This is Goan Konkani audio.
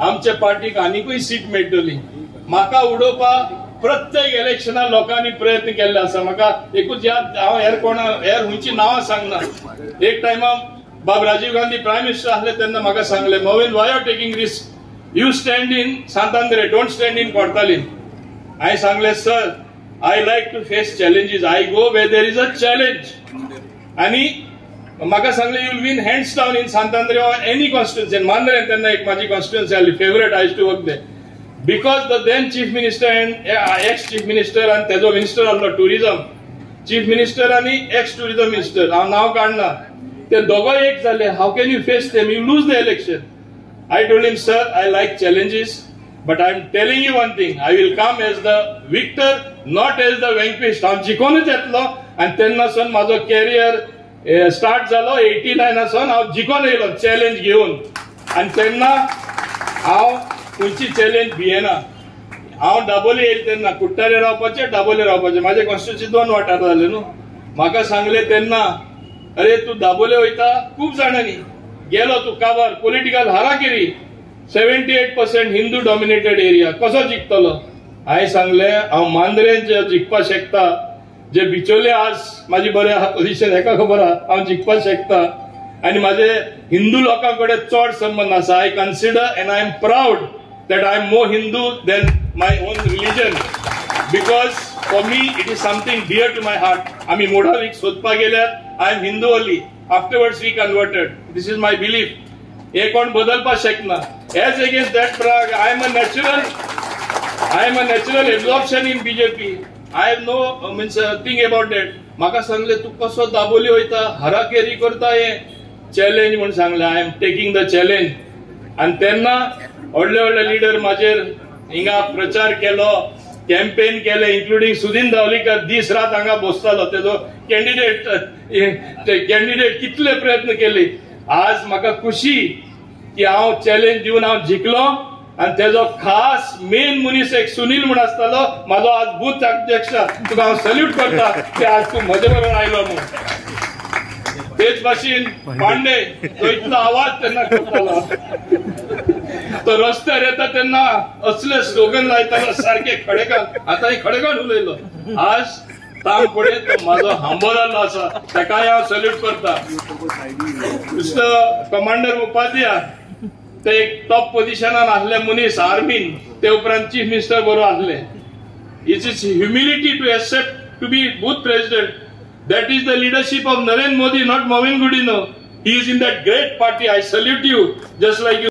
आमच्या पार्टीक आनिकूय सीट मेळटली. म्हाका उडोवपाक प्रत्येक इलेक्शनाक लोकांनी प्रयत्न केल्ले आसा. म्हाका एकूच याद, हांव हेर कोणा हेर खंयची नांवां सांगना. एक टायमा बाब राजीव गांधी प्रायम मिनिस्टर आसले तेन्ना म्हाका सांगले, Mauvin, why are taking risk, you stand in Sant Andre, don't stand in Cortalim. हांवें सांगले, sir, I like to face challenges, I go where there is a challenge. आनी म्हाका सांगले, you win hands down in Sant Andre or any constituency. Mandrem तेन्ना एक म्हाजी कॉन्स्टिट्युएन्सी आसली favourite, I to work there because the then chief minister and ex chief minister आनी तेजो मिनिस्टर आसलो टुरिझम चीफ मिनिस्टर आनी एक्स टुरिझम मिनिस्टर, हांव नांव काडना, ते दोगोय एक जाले. How can you face them, you lose the election. I told him, sir, I like challenges, but I am telling you one thing, I will come as the victor, not as the vanquished. हांव जिखोनूच येतलो. आनी तेन्ना सावन म्हाजो कॅरियर स्टार्ट जालो. 89 सावन हांव जिखोन येयलो चॅलेंज घेवन. आनी तेन्ना हांव खंयची चॅलेंज भियेना. हांव दाबोली येयलें तेन्ना कुट्टारे रावपाचें, दाबोली रावपाचें, म्हाजे कॉन्स्टिट्युएन्सी दोन वाठार जाले न्हू. म्हाका सांगलें तेन्ना, अरे तूं दाबोले वयता, खूब जाणांनी गेलो तूं काबार, political harakiri, 78% Hindu dominated area, कसो जिखतलो? हांवें सांगलें, हांव मांद्रेन जे जिखपाक शकता, जे बिचोले आज म्हाजी बरें आहा पोजिशन, हेका खबर आहा हांव जिखपाक शकता. आनी म्हाजे हिंदू लोकां कडेन चड संबंद आसा. I consider and I am proud that I am more Hindu than my own religion, because for me it is something dear to my heart. आमी मोडावीक सोदपाक गेल्यार I am Hindu only, afterwards we converted, this is my belief. हे कोण बदलपाक शकना. As against that, I am a natural absorption in BJP. I have no means thing about that. म्हाका सांगले, तूं कसो दाबोली वयता, हराकेरी करता, हे चॅलेंज म्हूण सांगले. I am taking the challenge. आनी तेन्ना व्हडले व्हडले लिडर म्हाजेर हिंगा प्रचार केलो, कॅम्पेन केले, इन्क्लुडींग सुदीन धावलीकर. दीस रात हांगा बसतालो, तेजो कॅन्डिडेट कॅन्डिडेट कितले प्रयत्न केले. आज म्हाका खुशी की हांव चॅलेंज दिवन हांव जिखलो. आनी तेजो खास मेन मनीस एक सुनील म्हूण आसतालो, म्हाजो आज बूथ अध्यक्ष, तुका हांव सल्यूट करता की आज तूं म्हजे बरोबर आयलो म्हूण. तेच भाशेन पांडे, तो इतलो आवाज तेन्ना करतालो, तो रस्त्यार येता तेन्ना असले स्लोगन लायतालो सारके खडेकान. आतां खडेकान उलयलो. आज ताम फुडें तो म्हाजो हांबो जाल्लो आसा, ताकाय हांव सल्यूट करता. मिस्टर कमांडर उपाध्याय, ते एक टॉप पोझिशनान आसले मनीस आर्मीन, ते उपरांत चीफ मिनिस्टर बरोबर आसले. It is humility to accept to be booth president. That is the leadership of Narendra Modi, not Mauvin Godinho. He is in that great party. I salute you, just like you.